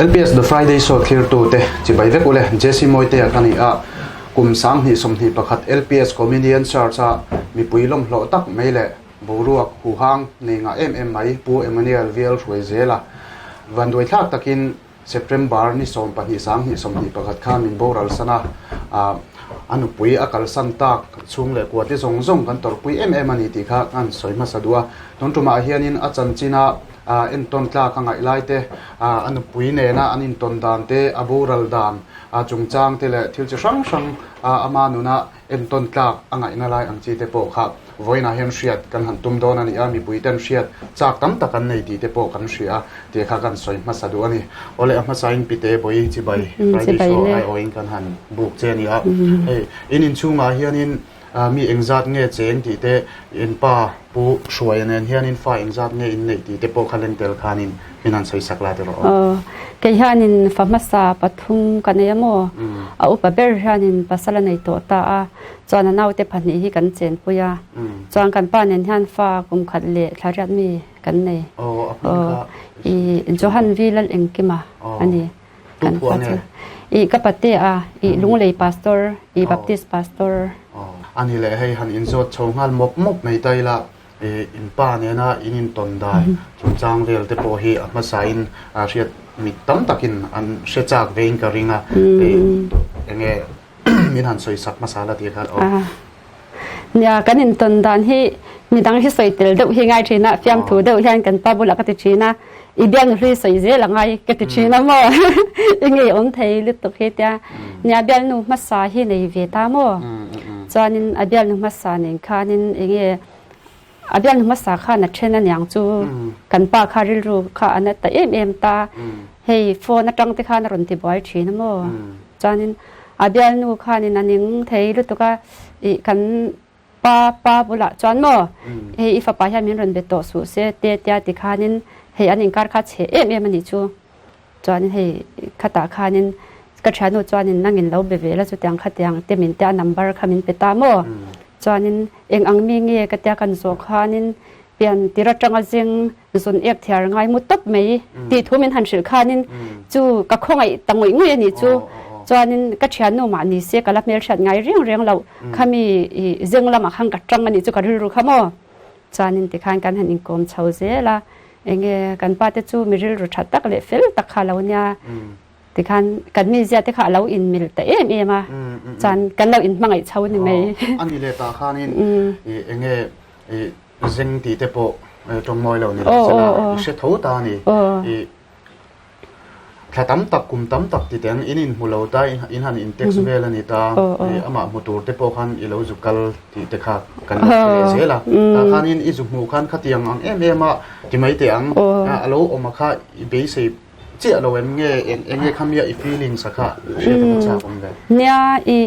LPS The Friday Show thlirtute chibai vek ule Jesse Mawitea ka ni a, kum 2021 LPS Comedian Search-a mipui lawmhlawh tak mai leh boruak huhang nei ngah em em mai Pu Emmanuel Vial hruai zel a. Vanduaithlak takin September ni 12 2021 khan min boral san a, a nupui a kalsan tak chhung leh kua te zawng zawng kan tawrhpui em em a ni tih kha kan sawi hmasa duh a. Tun tumah hianin a chanchina entawn tlak a ngaih lai te, a nupui nena an intawn dan te, a boral dan chungchang te leh thil chi hrang hrang ama nuna entawn tlak a ngaihna lai ang chi te pawh kha vawiinah hian hriat kan han tum dawn a ni a, mipui ten hriat chak tam tak an nei tih te pawh kan hria a, tih kha kan sawi hmasa duh a ni. Awle a hmasain Pite Bawi Chibai Friday Show aiawhin kan han buk che a ni a, hei in inchhungah hianin Mi engzat nge cheng tih te, in pa Pu Hruaia nen hianin fa engzat nge in neih tih te pawh kha leng tel khanin min han sawi sak la ti rawh aw. Aw, kei hianin fa hmasa pathum ka nei a maw? A upa ber hianin pasal a nei tawh ta a, chuan a naute pahnih hi kan chenpui a, chuan kan pa nen hian fa kum khat leh thla riat mi kan nei. Aw, a hming kha. I Johan V Lalengkima a ni. Kan pa chu i ka pate a i Lunglei pastor i Baptist pastor. Ani leh hei han inzawt chho nghal mawp mawp mai ta ila i in pa nena in intawn dan chungchang vel te pawh hi a hmasain hriat mi tam takin an hre chak vein ka ring a, enge min han sawi sak hmasa la tih khan aw. Nia kan intawn dan hi midang hi sawi tel deuh hi ngai thin a, fiamthu deuh hian kan pa bulah ka ti thin a, i bialnu hlui sawi zel a ngai ka ti thin a maw i ngei awm thei lutuk hi tia. Nia bialnu hmasa hi nei ve ta maw? Chuanin a bialnu hmasa nen khanin enge a bialnu hmasa khan a then aniang chu kan pa kha rilru kha a na ta em em ta. Hei phone atang te khan a rawn ti buai thin a maw? Chuanin a bialnu khanin a ning thei lutuk a, ih kan pa pa bulah chuan maw hei i fapa hian min rawn be tawh suh se te tia ti khanin hei an inkar kha chhe em em a nih chu. Chuanin hei khatah khanin ka thiannu chuanin nangin lo be ve la chutiang khatiang te min tia number kha min pe ta maw. Chuanin eng ang mi nge ka tia kan zawh khanin pian tir atanga zing zun ek thiar ngai mu tawp mai tih thu min han hrilh khanin chu ka khawngaih ta ngawih ngawih a nih chu. Chuanin ka thiannu mah ni se ka la hmelhriat ngai reng reng loh khami ih zing lamah khan ka tang a nih chu ka rilru kha maw. Chuanin tikhan kan han inkawm chho zel a, enge kan pa te chu mi rilru tha tak leh fel tak kha a lo nia. Tikhan kan mizia te kha a lo inmil ta em em a, chuan kan lo inhmangaih chho a ni mai. A ni leh tah khanin enge zeng tih te pawh tawngmawi lo ni lo sela i hre tho ta a ni. Thla tam tak, kum tam tak ti teng in inhmu lo ta, in han in text vel a ni ta, amah hmu tur te pawh khan i lo zu kal tih te kha kan lo hre leh zel a. Tah khanin i zu hmuh khan khatiang ang em em a ti mai teh ang, a lo awm a kha i beisei chiah lo em nge, eng nge kha mia i feelings a kha hriat a va chak awm ve. Nia, i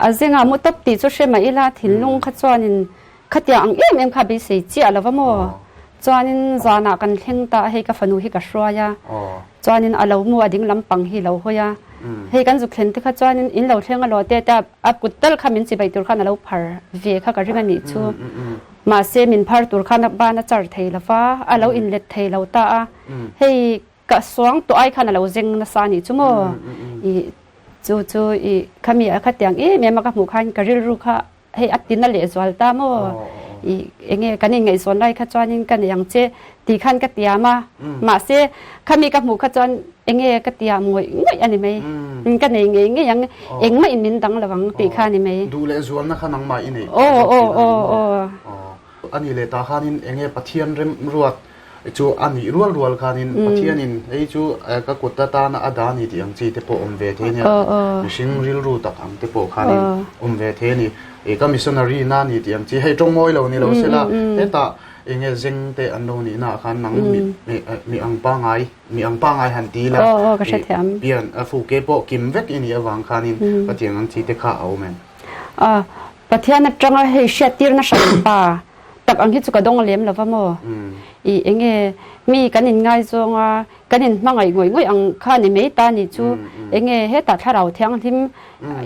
a zingah mu tawp tih chu hre mah ila thinlung kha chuanin Khatiang ang em em kha beisei chiah lo va maw? Chuanin zanah kan thleng ta a, hei ka fanu hi ka hruai a, chuanin a lo mu a ding lampang hi lo hawi a, hei kan zuk thlen te kha chuanin in lo thleng a lo te te a, a kut tal kha min chibai tur khan a lo phar ve kha ka ring a nih chu. Mahse min phar tur khan a ban a char thei lo va, a lo inlet thei lo ta a, hei ka suang tawh ai khan a lo zeng nasa a nih chu maw? I chu chu i khami a khatiang em em a ka hmuh khan ka rilru kha hei a tina lehzual ta maw i enge kan inngaihzawn lai kha chuanin ka nei ang che tih khan ka tiam a mahse khami ka hmuh kha chuan enge ka tiam ngawih ngawih a ni mai ka nei ngei ngei ang engmah in min dang lo ang tih kha a ni mai duh leh zualna kha nangmah i nei aw aw aw aw a ni leh ta khanin enge Pathian remruat Chu a nih rual rual khanin Pathianin hei chu ka kut atana a dah a ni tih ang chi te pawh awm ve thei a nia. Mihring rilru tak ang te pawh khanin awm ve thei a ni. I ka missionary na a ni tih ang chi hei tawngmawi lo ni lo sela hetah eng nge zeng te an lo nih naah khan nang mi ang pangai mi ang pangai han ti ila pian fuke pawh kim vek i nih avang khanin Pathian ang chi te kha a awm em? Pathian atanga hei hriattirna hran pa Tak ang hi chu ka dawng lem lo va maw? I enge mi kan in ngaizawng a, kan in hmangaih ngawih ngawih ang kha ni mai ta ni chu enge hetah thlarau thianghlim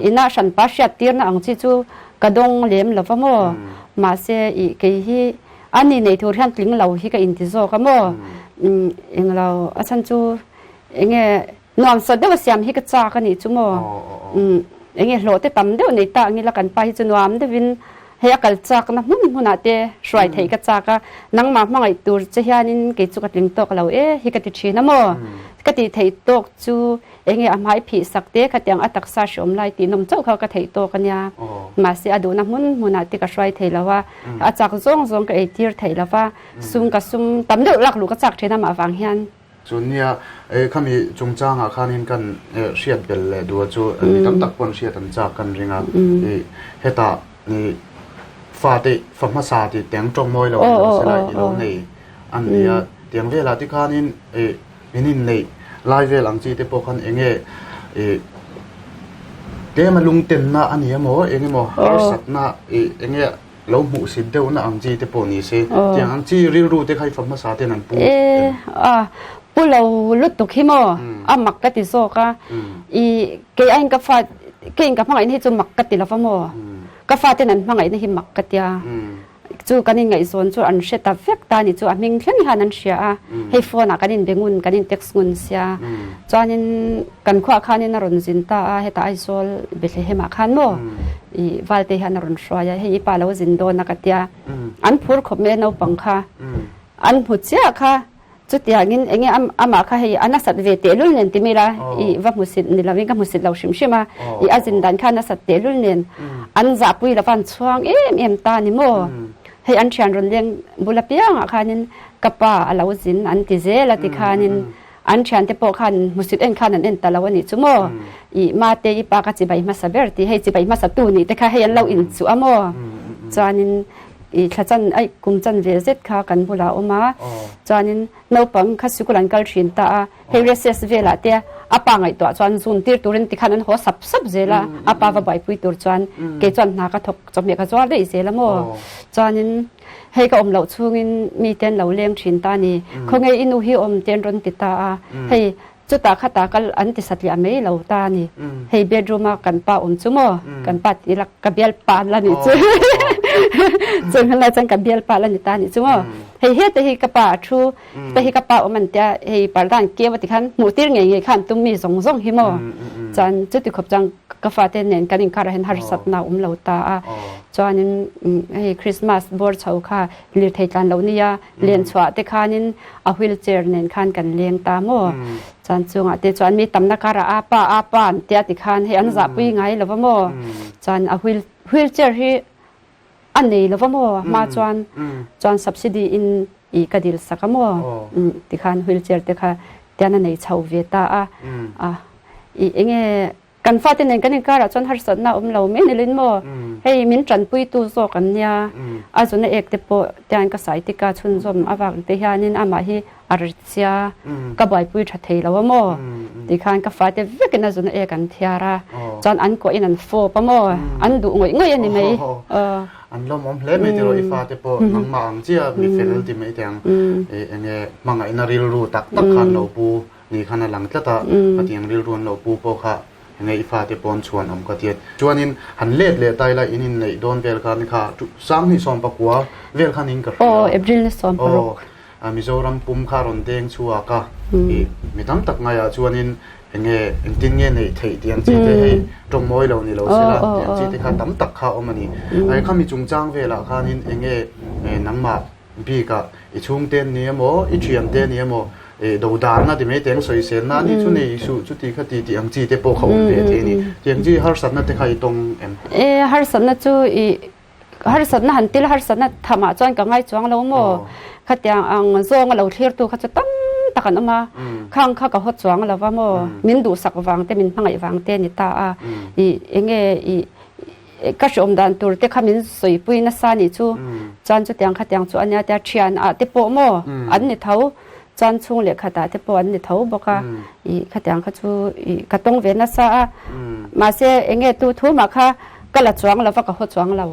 ina hranpa hriat tirna ang chi chu ka dawng lem lo va maw? Mahse i kei hi a ni nei tur hian tling lo hi ka inti zawk a maw? Englo a chhan chu. Enge nuamsa deuh a siam hi ka chak a nih chu maw? Umm enge hlawh te tam deuh nei ta ang ila kan pa hi chu nuam deuhin hei a kal chakna hmun hmunah te hruai theih ka chak a, nangmah hmangaih tur che hianin kei chu ka tling tawk lo e hi ka ti thin a maw? Ka tih theih tawk chu enge a hmai phih sak te khatiang a taksa hriawm lai tih nawm chauh kha ka theih tawk a nia. Mahse a duhna hmun hmunah te ka hruai thei lo a, a chak zawng zawng ka eitir thei lo va, sum ka sum tam deuh lak luh ka chak thin amah vang hian. Chu nia, e khami chungchangah khanin kan hriat bel leh duh chu mi tam tak pawn hriat an chak kan ring a, i hetah i fate fa hmasa tih teng tawng mawi lo ni lo sela i lo nei an ni a, tiang velah te khanin i min inneih lai vel ang chi te pawh khan enge i tlema lungtenna a ni emaw engemaw harsatna i enge Lo hmuhsit deuhna ang chi te pawh ni se, tiang ang chi rilru te kha i fa hmasa ten an pu em? A, pu lo lutuk hi maw? A mak ka ti zawk a. I kei aiin ka fa, keiin ka hmangaihna hi chu mak ka ti lova maw? Ka fa ten an hmangaihna hi mak ka tia. Chu kan inngaihzawn chu an hre ta vek ta ni chu a hming thleng hian an hria a. Hei phone ah kan inbe ngun, kan in text ngun sia. Chuanin kan khuaah khanin a rawn zin ta a, hetah Aizawl Bethlehem ah khan maw? I valte hian a rawn hruai a, hei i pa lo zin dawn a ka tia. An phur khawp mai a naupang kha. An hmu chiah kha chutiangin enge amah kha hei a nasat ve tehlul nen ti mila i va hmusit ni lovin ka hmusit lo hrim hrim a. I a zin dan kha a nasat tehlul nen an zahpui lova an chhuang em em ta ni maw. Hei an thian rawn leng bul apiangah khanin ka pa a lo zin an ti zel a tikhanin An thiante pawh khan hmusit en khan an en ta lo a nih chu maw? I mate i pa ka chibai hmasa ber tih hei chibai hmasa tu nih te kha hei an lo inchuh a maw? Chuanin i thla chan ai kum chan ve zet kha kan bulah a awm a, chuanin naupang kha sikul an kal thin ta a, hei recess velah te a pa ngaihtuah chuan zun tir turin tikhan an haw sap sap zel a, a pa va buaipui tur chuan kei chuan hna ka thawk chawhmeh ka zuar daih zel a maw? Chuanin Hei ka awm loh chhungin mite an lo leng thin ta ni. Khawnge i nu hi awm te an rawn ti ta a. Hei chutah khatah kal an ti satliah mai lo ta ni. Hei bedroom a kan pa awm chu maw? Kan pa tih la ka bialpa an la nih chu. Chung hlan lai chuan ka bialpa la ni ta nih chu maw? Hei hete hi ka pa a thu, heta hi ka pa awm an tia hei parda an keu a ti khan hmuh tir ngei ngei kha an tum mi zawng zawng hi maw? Chuan chuti khawp chuan ka fate nen kan inkarah hian harsatna a awm lo ta a. Chuanin hei Christmas bawr chho kha lirthei tlan loh nia len chhuah te khanin a wheelchair nen khan kan leng ta maw? Chuan chungah te chuan mi tamna karah a pa a pa an tia tikhan hei an zahpui ngai lo va maw? Chuan a wheel wheelchair hi a nei lo va maw? Hma chuan chuan subsidy in i ka dil sak a maw? Tikhan wheelchair te kha tian a nei chho ve ta a. A i enge Kan fate nen kan inkarah chuan harsatna a awm lo mai nilin maw? Hei min tanpuitu zawk an nia, a zuna ek te pawh tian ka sai tika chhunzawm avang te hianin amah hi a rit sia, ka buaipui tha thei lo a maw? Tikhan ka fate vekin a zuna ek an thiar a, chuan an kawhin an fawp a maw? An duh ngawih ngawih a ni mai. An lawmawm hle mai tiraw i fate pawh nangmah ang chiah mi fel ti mai teh ang, enge hmangaihna rilru tak tak khan lo pu. Ni khan a lang tlat a, hetiang rilru an lo pu pawh kha enge i fate pawn chhuan awm ka ti a. Chuanin han let leh ta ila in inneih dawn vel khan kha Sanghnih sawmpakua vel khan in ka hria. Aw, April ni 16. Aw, Mizoram pum kha rawn deng chhuak a, i mi tam tak ngaiah chuanin enge engtin nge neih theih tih ang chi te hei tawng mawi lo ni lo sela tih ang chi te kha tam tak kha awm a ni. Ai khami chungchang velah khanin enge nangmah Bikah i chhungte an ni emaw, i thiante an ni emaw, i dodarna ti mai teng sawiselna a nih chu nei suh chuti kha ti tih ang chi te pawh kha awm ve thei a ni. Tiang chi harsatna te kha i tawng em? E, harsatna chu i harsatna han til harsatna thamah chuan ka ngai chuang lo maw? Khatiang ang zawnga lo thlirtu kha chu tam tak an awm a, khang kha ka haw chuang lo va maw? Min duhsak vang te, min hmangaih vang te a ni ta a, i enge i Ka hriawm dan tur te kha min sawipui nasa nih chu chuan chutiang khatiang chu a nia tia thian ah te pawh maw an ni tho chuan chhung leh khat ah te pawh an ni tho bawk a i khatiang kha chu i ka tawng ve nasa a mahse eng nge tu thu mah kha ka la chuang lo va ka haw chuang lo.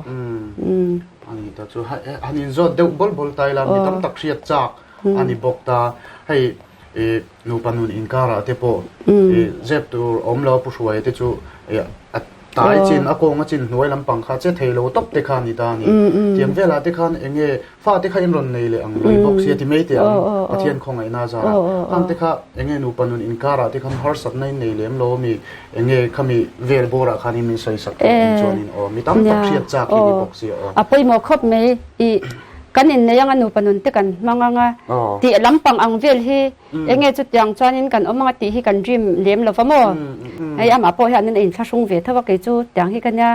Ani ta chu han inzawt deuh bawl bawl ta ila mi tam tak hriat chak a ni bawk ta hei i nupa nun inkarah te pawh i zep tur awm lo pu hruai te chu a. Tai chin a kawnga chin hnuai lampang kha che thei lo tawp te kha a ni ta a ni. Tiang velah te khan eng nge fa te kha in rawn nei leh ang lui bawk sia ti mai teh ang Pathian khawngaihna a zar a. Khang te kha eng nge nupa nun inkarah te khan harsatna in nei lem lo ami eng nge khami vel bawrah khan in min sawi sak teh ang chuanin aw mi tam tak hriat chak hi ni bawk sia aw. A pawimawh khawp mai i kan innei anga nupa nun te kan hmang anga tih lampang ang vel hi Enge chutiang chuanin kan awm anga tih hi kan dream lem lo va maw? Hei amah pawh hianin a inthlahrung ve tho a, kei chu tiang hi ka nia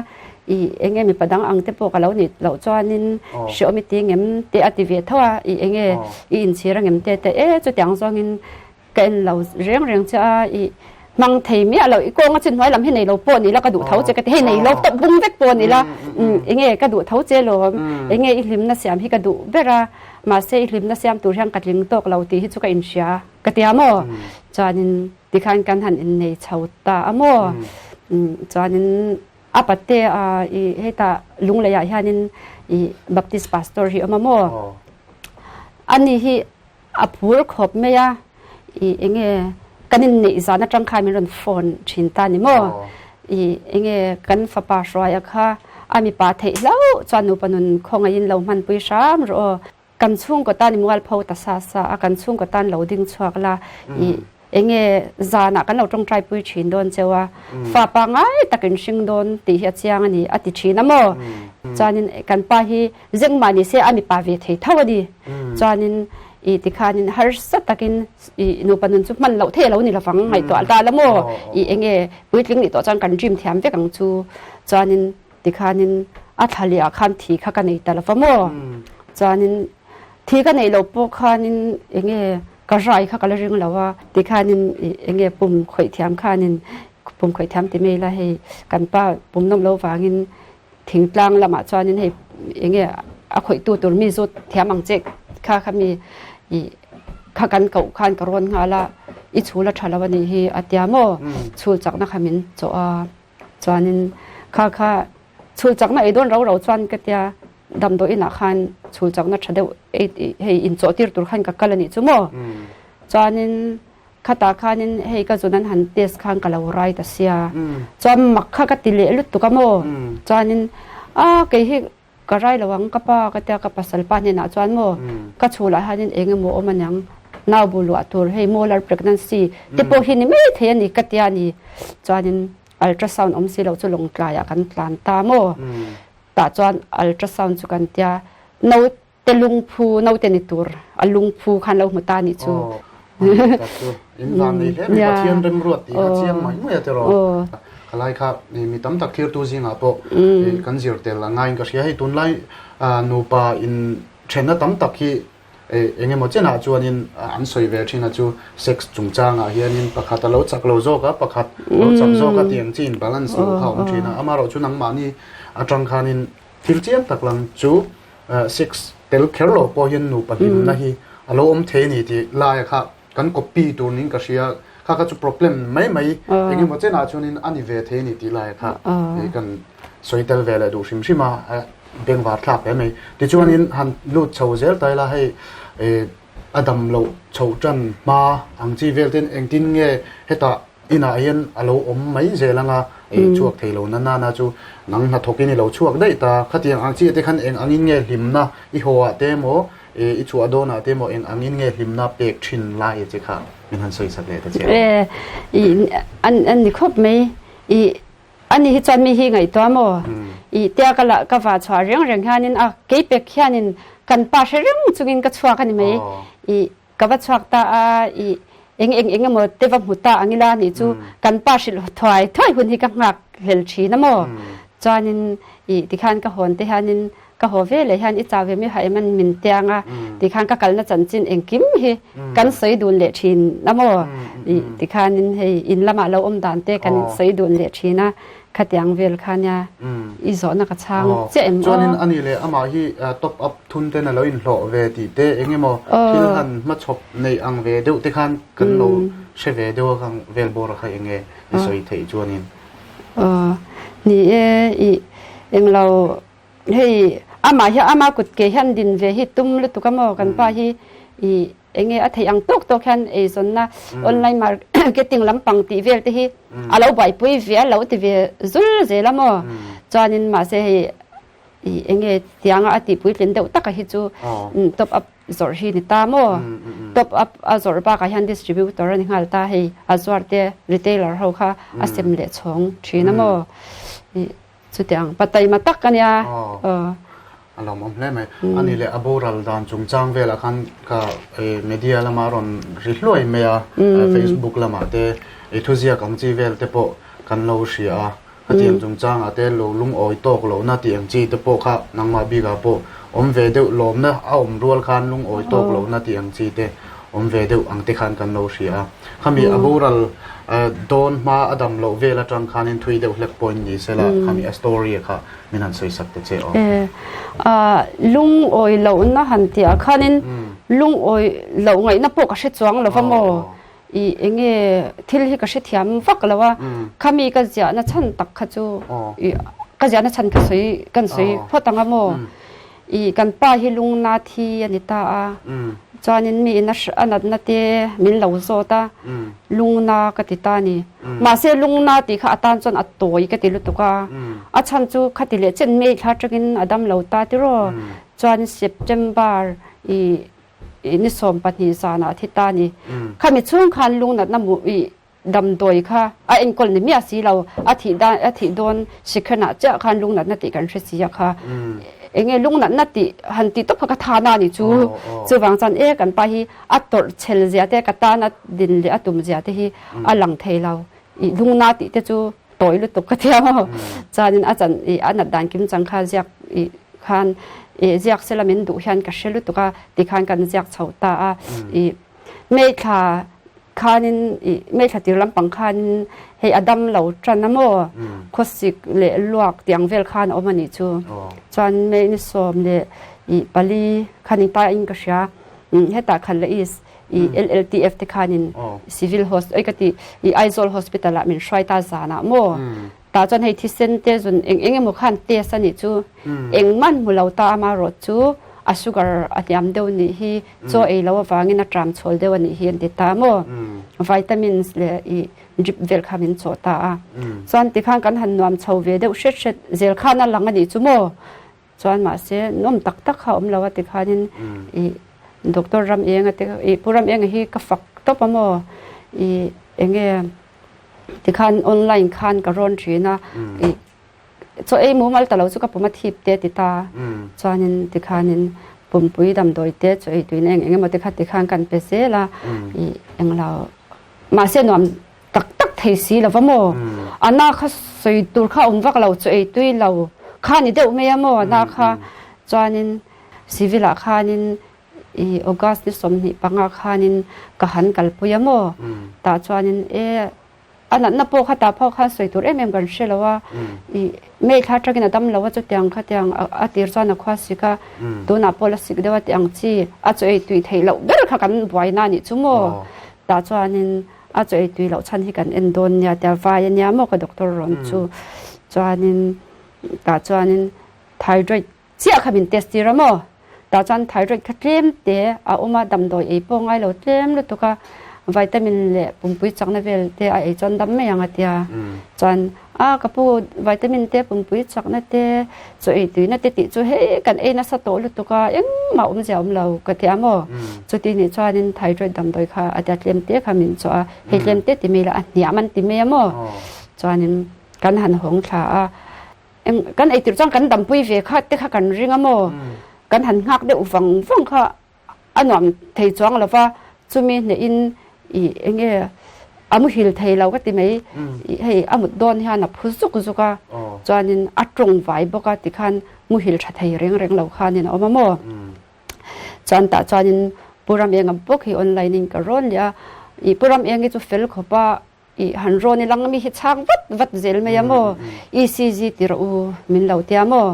i enge mipa dang ang te pawh ka lo nih loh chuanin hreawm i ti ngem te a ti ve tho a, i enge i inchhir a ngem te te e chutiang zawngin ka en lo reng reng che a i hmang thei miah lo i kawnga chin hnuai lam hi nei lo pawh ni la ka duh tho che ka ti hei nei lo tawp bung vek pawh ni la enge ka duh tho che lawm enge i hlimna siam hi ka duh ber a mahse i hlimna siam tur hian ka tling tawk lo tih hi chu ka inhria ka tia maw chuanin tikhan kan han innei chho ta a maw chuanin a pate a i heta lungleiah hianin i Baptist pastor hi awm a maw ani hi A phur khawp mai a, i enge kan inneih zan atang khan min rawn phone thin ta ni maw? I enge kan fapa hruaia kha a mipa theih hlauh chuan nupa nun khawngaihin lo hmanpui hram rawh aw. Kan chhungkaw tan i mualpho ta sa sa a, kan chhungkaw tan lo ding chhuak la, i enge zanah kan lo tawngtai pui thin dawn cheu a, fa pangai takin hring dawn tih hi a chiang a ni a ti thin a maw? Chuanin kan pa hi Zengmah ni se a mipa ve thei tho a ni. Chuanin i tikhanin harsa takin i nupa nun chu hman loh thei a lo ni lovang ngaihtuah ta la maw? I enge puitling nih tawh chuan kan dream thiam vek ang chu. Chuanin tikhanin a thla leh ah khan thi kha ka nei ta lova maw? Chuanin thi ka neih loh pawh khanin enge ka rai kha ka la ring lo a. Tikhanin i enge pum khawih thiam khanin pum khawih thiam ti mai ila hei kan pa pum nawm lo vangin Thingtlang lamah chuanin hei enge a khawihtu tur mi zawt thiam ang che kha kha mi i kha kan koh khan ka rawn nghal a, i chhul a tha lo a nih hi a tia maw? Chhul chakna kha min chawh a, chuanin kha kha chhul chakna ei dawn ro ro chuan ka tia damdawi inah khan chhul chakna tha deuh ei hei inchawh tir tur khan ka kal a nih chu maw? Chuanin Khatah khanin hei ka zun an han test khan ka lo rai ta sia. Chuan mak kha ka ti leh lutuk a maw? Chuanin a kei hi ka rai lo ang ka pa ka tia ka pasal pa hnenah chuan maw ka chhulah hianin eng emaw awm aniang nau bu luah tur hei molar pregnancy te pawh hi ni mai thei a ni ka tia ni. Chuanin ultrasound awm si lo chu lawngtlaiah kan tlan ta maw? Tah chuan ultrasound chu kan tia no Te lungphu naute ni tur a lungphu khan lo hmu ta nih chu. Aw, in van nei hle mai Pathian remruat tih kha chiang mai mai a tiraw. Khalai kha mi tam tak thirtu zingah pawh kan zir tel a ngaiin ka hria. Hei tunlai nupa in thenna tam tak hi eng emaw chenah chuanin an sawi ve thin a chu sex chungchangah hianin pakhat a lo chak lo zawk a, pakhat lo chak zawk a tih ang chi in balance lo kha a awm thin a. Amaherawhchu nangmahni atang khanin thil chiang tak lang chu Sex tel kher lo pawh hian nupa hlimna hi a lo awm thei a ni tih laia kha kan copy tur niin ka hria. Kha kha chu problem mai mai eng emaw chenah chuanin a ni ve thei a ni tih laia kha kan sawi tel ve leh duh hrim hrim a, bengvar thlak hle mai. Tichuanin han lut chho zel ta ila hei a dam loh chhoh tan hma ang chi vel ten engtin nge hetah Inah hian a lo awm mai zel anga ei chhuak thei lo na nana chu nang hnathawkin i lo chhuak daih ta. Khatiang ang chiah te khan eng angin nge hlimna i haw ah te emaw i chhuah dawn ah te emaw eng angin nge hlimna pek thin lai che kha min han sawi sak leh ta che ang. E, i an ni khawp mai. I ani hi chuan mi hi ngaihtuah maw? I tia ka la ka va chhuah reng reng hianin a kei pek hianin kan pa hre reng chungin ka chhuak a ni mai. I Ka va chhuak ta a, i eng eng eng emaw te va hmu ta ang ila nih chu kan pa hrilh thuai thuai hun hi ka nghak hlel thin a maw. Chuanin i tikhan ka hawn te hianin ka haw ve leh hian i chau ve mi haih man min tiang a, tikhan ka kalna chanchin engkim hi kan sawi dun leh thin a maw. I tikhanin hei in lamah lo awm dan te kan sawi dun leh thin a. Khatiang vel kha nia i zawhna ka chhang chiah em aw. Chuanin ani leh amah hi top up thun ten a lo inhlawh ve tih te eng emaw thil han hmachhawp neih ang ve deuh te khan kan lo hre ve deuh a kang vel bawr kha eng nge i sawi theih chuanin. Aw ni e i englo hei amah hi ama kut ke hian din ve hi tum lutuk a maw kan pa hi i. Enge a theih ang tawk tawk hian eizawnna online marketing lampang tih vel te hi a lo buaipui ve a lo ti ve zul zel a maw? Chuanin mahse hei ih enge tianga a tihpuitlin deuh taka hi chu top up zawrh hi ni ta maw? Top up a zawrh bakah hian distributor a ni nghal ta hei a zuar te retailer ho kha a sem leh chhawng thin a maw? Ih Chutiang pa taima tak a nia. Aw. A lawmawm hle mai. A nih leh a boral dan chungchang velah khan ka media lama rawn ri hluai mai a, Facebook lamah te i thuziak ang chi vel te pawh kan lo hria a. Khatiang chungchangah te lo lungawi tawk lohna tih ang chi te pawh kha nangmah bikah pawh awm ve deuh lawmna a awm rual khan lungawi tawk lohna tih ang chi te awm ve deuh ang te khan kan lo hria a. Khami a boral dawn hma a dam loh vel atang khanin thui deuh hlek pawhin ni sela khami a story a kha min han sawi sak ta che aw. E, lungawi lohna han tih ah khanin lungawi loh ngaihna pawh ka hre chuang lo va maw? I enge thil hi ka hrethiam vak lo a, khami ka ziahna chhan tak kha chu i ka ziahna chhan ka sawi kan sawi phawt ang a maw? I kan pa hi lungna thi a ni ta a, chuanin mi in a natna te min lo zawt a, lungna ka ti ta a ni. Mahse lungna tih kha a tan chuan a tawi ka ti lutuk a, a chhan chu khati leh chen May thla atangin a dam lo ta tiraw, chuan September i ni 12 zanah a thi ta a ni. Khami chhung khan lungnatna i Damdawi kha a enkawl ni miah si lo, a thih dan a thih dawn sikhenah chiah khan lungnatna tih kan hre si a kha. Enge lungnatna tih han tih tawp kha ka tha na ni chu. Chuvang chuan e kan pa hi a tawrh chhel zia te ka tan a din leh a tum zia te hi a lang thei lo. I lungna tih te chu tawi lutuk ka tia maw. Chuanin a chan i a nat dan kim chang kha ziak i khan i ziak sela min duh hian ka hre lutuk a tikhan kan ziak chho ta a. I Meithla khanin i meithla tir lampang khanin hei a dam lo tan a maw khawsik leh luak tiang vel khan a awm a nih chu. Chuan mei ni sawm leh i pali khanin ta in ka hria hetah khan leh is i LLTF te khanin civil host oi ka ti i Aizawl hospital ah min hruai ta zanah maw tah chuan hei thisen te zun eng eng emaw khan test a nih chu engmah hmu lo ta amarawh chu a sugar a hniam deuh nih hi chaw ei lo avangin a tram chhawl deuh a nih hi an ti ta maw vitamins leh i drip vel kha min chawh ta a chuan tikhan kan han nuam chho ve deuh hret hret zel khan a lang a nih chu maw Chuan mahse nawm tak tak kha a awm lo a tikhanin i Doctor Ramenga te i Pu Ramenga hi ka fak tawp a maw i enge tikhan online khan ka rawn thin a i chaw ei mumal ta lo chu ka pum a thip te ti ta chuanin tikhanin pumpui damdawi te chaw ei tuina eng eng emaw te kha tikhan kan pe zel a i englo mahse nuam tak tak thei si lo va maw? A na kha sawi tur kha awm vak lo, chaw ei tui lo kha ni deuh mai a maw? A na kha chuanin civil ah khanin i August ni 25 khanin ka han kalpui a maw? Tah chuanin e a natna pawh kha tah phawk khan sawi tur em em kan hre lo a, i May thla atangin a dam lo a chutiang khatiang a tir chuan a khua sik a, tunah pawh la sik deuh a tih ang chi a chaw ei tui theih loh ber kha kan buaina a nih chu maw? Tah chuanin A chaw ei tui loh chhan hi kan en dawn nia tia vai a nia maw ka doctor rawn chu. Chuanin tah chuanin thyroid chiah kha min test tir a maw. Tah chuan thyroid kha tlem te a awm a, damdawi ei pawh ngai lo tlem lutuk a, vitamin leh pumpui chakna vel te a ei chuan dam mai ang a tia. Chuan A, ka pu, vitamin te, pumpui chakna te, chaw ei tuina te tih chu hei kan ei nasa tawh lutuk a, engmah awmzia a awm lo ka ti a maw? Chuti nih chuanin thyroid damdawi kha a tia tlem te kha min chawh a, hei tlem te ti mai la a hniam an ti mai a maw? Chuanin kan han hawng thla a, eng kan ei tir chuan kan dampui ve kha te kha kan ring a maw? Kan han nghak deuh vang vang kha. A nuam thei chuang lo va, chumi hnehin i enge a muhil thei lo ka ti mai, i hei a mut dawn hian a phu zuk zuk a, chuanin a tawng vai bawk a tikhan muhil tha thei reng reng lo khanin a awm a maw. Chuan tah chuanin Pu Ramenga bawk hi online in ka rawn leh a, i Pu Ramenga hi chu fel khawp a, I han rawn i lang mi hi chhang vat vat zel mai a maw? ECG ti rawh u min lo tia maw?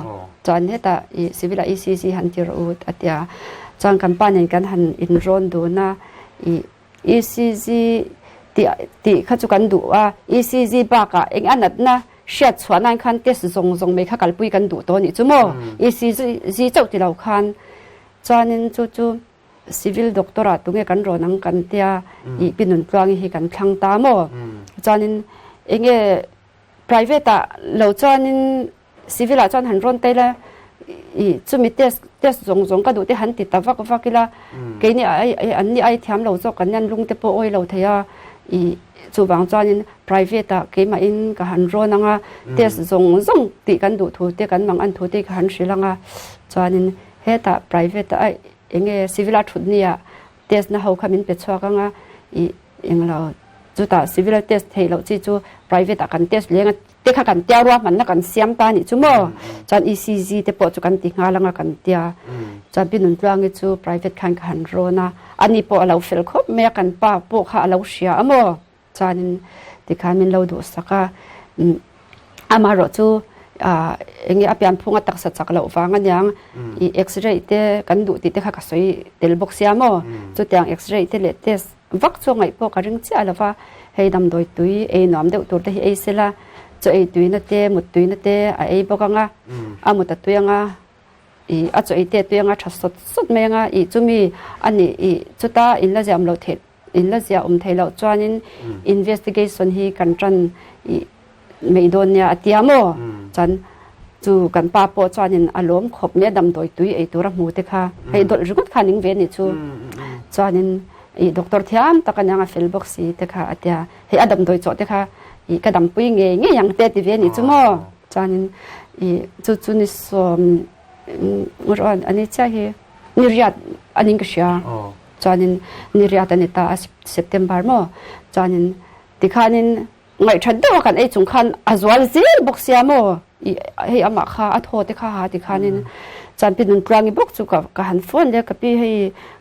Chuan hetah i civil ah ECG han ti rawh u a tia. Chuan kan pa nen kan han in rawn dun a, i ECG tih tih kha chu kan duh a, ECG bakah eng a natna hriat chhuah nan khan test zawng zawng mai kha kalpui kan duh tawh a nih chu maw? ECG chauh ti lo khan. Chuanin chu chu. Civil doctor ah tunge kan rawn ang kan tia i pi Nuntluangi hi kan thlang ta maw? Chuanin enge private ah lo chuanin civil ah chuan han rawn ta ila i chumi test test zawng zawng ka duh te han ti ta vak vak ila keini ai an ni ai thiam lo zawk kan nia an lung te pawh awi lo thei a i chuvang chuanin private ah keimahin ka han rawn ang a test zawng zawng tih kan duh thu te kan mang an thu te ka han hrilh ang a chuanin hetah private ah Enge civil a thut nia test na ho kha min pe chhuak anga i englo chutah civil a test theih loh chi chu private ah kan test leng a te kha kan tia ruahmanna kan siam ta nih chu maw chuan ECG te pawh chu kan ti nghal anga kan tia chuan pi Nuntluangi chu private khan ka han rawn a ani pawh a lo fel khawp mai a kan pa pawh kha a lo hria a maw. Chuanin tikhan min lo duhsak a, amaherawh chu eng nge a pianphung a taksa chak loh vang aniang i x-ray te kan duh tih te kha ka sawi tel bawk sia maw? Chutiang x-ray te leh test vak chu ngaih pawh ka ring chiah lo va, hei damdawi tui ei nuam deuh tur te hi ei sela, chaw ei tuina te mut tuina te a ei bawk ang a, a mut a tui ang a. I a chaw ei te tui anga tha sawt sawt mai anga i chumi a nih i chuta in la ziam loh theih in la zia awm thei loh chuanin investigation hi kan tan i mai dawn nia a tia maw chuan chu kan pa pawh chuanin a lawm khawp mai a damdawi tui ei tur a hmu te kha hei dawlh ringawt kha ning ve a nih chu chuanin i doctor thiam tak aniang a fel bawk si te kha a tia hei a damdawi chawh te kha i ka dampui ngei ngei ang te ti ve a nih chu maw. Chuanin i chu chu ni sawm rawn a ni chiah hi ni riat a ning ka hria. Chuanin ni riat a ni ta a September maw. Chuanin tikhanin ngaihthat deuh a kan ei chung khan a zual zel bawk sia maw. I hei amah kha a thaw te kha ha tikhanin chuan pi Nuntluangi bawk chu ka ka han phone leh ka pi hei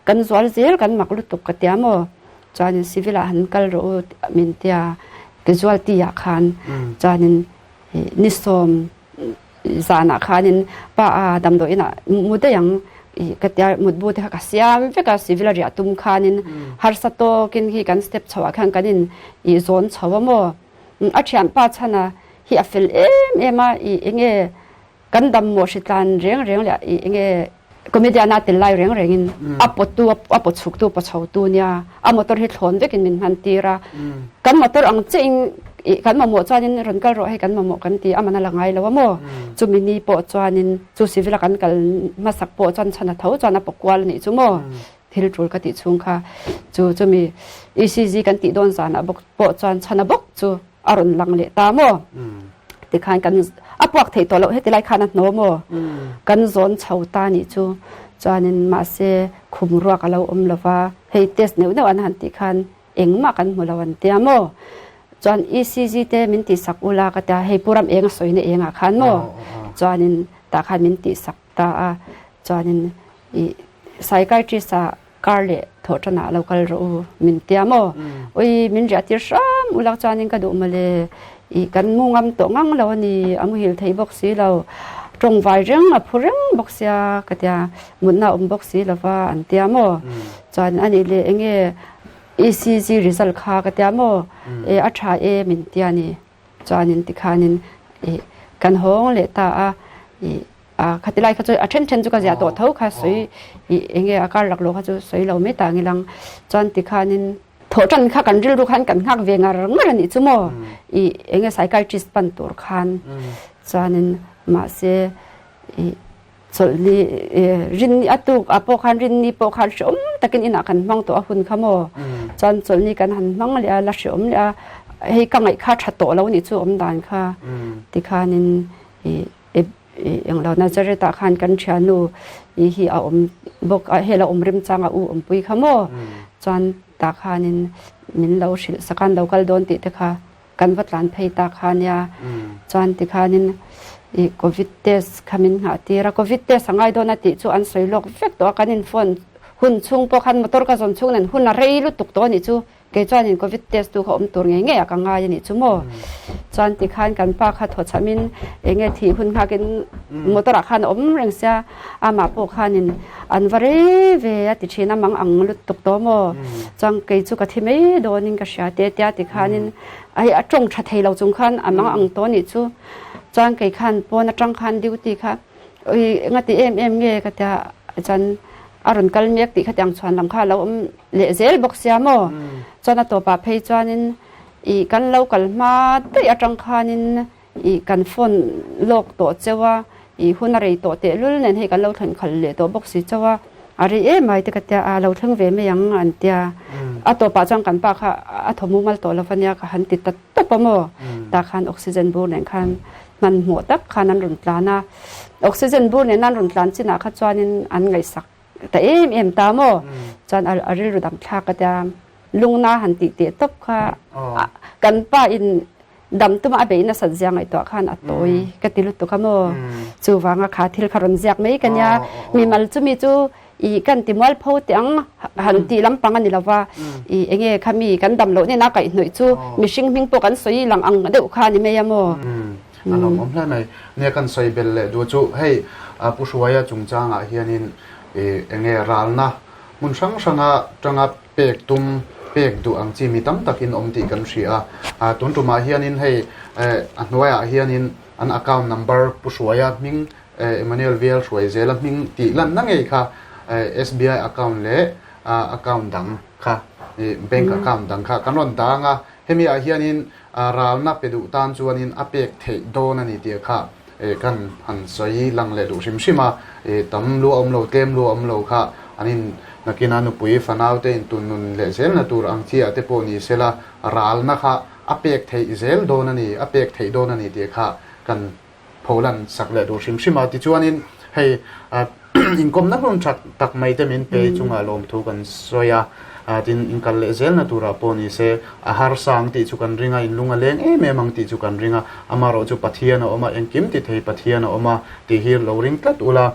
kan zual zel kan mak lutuk ka tia maw. Chuanin civil ah han kal rawh u min tia casualty ah khan chuanin Ni sawm zanah khanin pa a damdawi inah mu daih ang i ka tia mutbu te kha ka siam vek a civil a riah tum khanin harsa tawkin hi kan step chhoah khan kan in i zawn chho a maw a thianpa chhana hi a fel em em a i enge Kan dam maw hritlan reng reng leh i enge comedian a tel lai reng rengin a pawttu a paw chhuktu paw chhotu nia a motor hi thlawn vekin min hman tir a kan motor ang chiah in i kan mamawh chuanin rawn kal rawh hei kan mamawh kan ti a man a la ngai lo a maw chumi ni pawh chuanin chu civil a kan kal hmasak pawh chuan chhan a tho chuan a paw kual a nih chu maw thil tul ka tih chhung kha chu chumi ECG kan tih dawn zanah bawk pawh chuan chhan a bawk chu a rawn lang leh ta maw tikhan kan a puak thei tawh loh heti lai khan a hnaw maw kan zawn chho ta nih chu chuanin mahse khum ruak a lo awm lova hei test neuh neuh an han tih khan engmah kan hmu lo an tia maw chuan ECG te min tihsak ula ka tia hei Pu Ram eng a sawina engah khan maw chuanin tah khan min tihsak ta a chuanin i psychiatrist ah Kar leh thawh tanah lo kal rawh u min tia maw? Ui min riah tir hram ulak chuanin ka duh mawle i kan mu ngam tawh ngang lo a ni a muhil thei bawk si lo tawng vai reng a phu reng bawk sia ka tia mutna a awm bawk si lova an tia maw? Chuan a nih leh enge ECG result kha ka tia maw? E a tha e min tia ni chuanin tikhanin i kan hawng leh ta a i A khati lai kha chu a then then chu ka ziah tawh tho kha sawi i enge a kar lak lo kha chu sawi lo mai ta ang ilang chuan tikhanin thawh tan kha kan rilru khan kan nghak ve ngar ngar a nih chu maw i enge psychiatrist pan tur khan chuanin mahse i chawlhni rinni a tuk ah pawh khan rinni pawh khan hreawm takin inah kan hmang tawh a hun kha maw chuan chawlhni kan han hmang leh a la hreawm leh a hei ka ngaih kha tha tawh lo nih chu awm dan kha tikhanin i Englo Nazareth ah khan kan thiannu i hi a awm bawk a, hela awm remchang a u awmpui kha maw? Chuan tah khanin min lo hrilh sak a, an lo kal dawn tih te kha kan va tlan phei ta kha nia. Chuan tikhanin i covid test kha min nghah tir a, covid test a ngai dawn a tih chu an sawi lawk vek tawh a, kan in phone hun chhung pawh khan motor ka zawn chhung nen hun a rei lutuk tawh a nih chu. Kei chuanin covid test tu kha awm tur ngei ngei a ka ngai a nih chu maw. Chuan tikhan kan pa kha thaw chhamin enge thih hun nghakin motor ah khan a awm reng sia, amah pawh khanin an va rei ve a ti thin a mang ang lutuk tawh maw. Chuan kei chu ka thi mai dawnin ka hria te tia tikhanin hei a tawng tha thei lo chung khan a mang ang tawh a nih chu. Chuan kei khan pawn atang khan duty kha ui enga ti em em nge ka tia chuan. a rawn kal mek tih khatiang chhuan lam kha a lo awm leh zel bawk sia maw. Chuan a tawpah phei chuanin ih kan lo kal hma daih atang khanin ih kan phone lawk tawh cheu a, ih hun a rei tawh tehlul nen hei kan lo thlen khalh leh tawh bawk si cheu a, a rei em mai te ka tia a lo thleng ve mai ang an tia. A tawpah chuan kan pa kha a thaw mumal tawh lo va nia ka han ti ta tawp a maw. Tah khan oxygen bur nen khan hmanhmawh tak khan an rawn tlan a, oxygen bur nen an rawn tlan chinah kha chuanin an ngaihsak ta em em ta maw chuan a rilru dang thlak a tia lungna han tih teh tawp kha kan pa in dam tuma a beih nasat zia ngaihtuah khan a tawi ka ti lutuk a maw chuvanga kha thil kha rawn ziak mai ka nia mimal chumi chu I kan ti mual pho teh ang han tih lampang a ni lo va, i enge kha mi kan dam loh nena kaihhnawih chu mihring hming pawh kan sawi lang ang deuh kha a ni mai a maw? A lawmawm hle mai. Nia kan sawi bel leh duh chu hei Pu Hruaia chungchangah hianin i enge ralna hmun hrang hranga tanga pek tum pek duh ang chi mi tam takin awm tih kan hria a. Tun tumah hianin hei a hnuaiah hianin an account number Pu Hruaia hming Emmanuel Vial hruai zela hming tih lanna ngei kha SBI account leh account dang kha bank account dang kha kan rawn dang a, hemi ah hianin ralna pe duh tan chuanin a pek theih dawn a ni tih kha kan han sawi lang leh duh hrim hrim a, tam lu a awm lo tlem lu a awm lo kha an in nakina nupui fanau te in tun nun leh zelna tur ang chi ah te pawh ni sela ralna kha a pek theih zel dawn a ni a pek theih dawn a ni tih kha kan pholan sak leh duh hrim hrim a. Tichuanin hei inkawmna hun that tak mai te min pe chungah lawmthu kan sawi a, tin inkal leh zelna turah pawh ni se a harsa ang tih chu kan ring a, inlung a leng em em ang tih chu kan ring a, amaherawh chu Pathian a awm a, engkim ti thei Pathian a awm a tih hi lo ring tlat ula,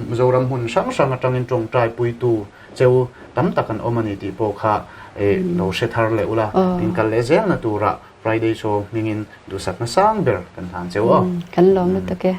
Mizoram hmun hrang hrang atangin tawngtai puitu cheu tam tak an awm a ni tih pawh kha lo hre thar leh ula, inkal leh zelna turah Friday show hmingin duhsakna sang ber kan hlan cheu aw. Kan lawm lutuk e.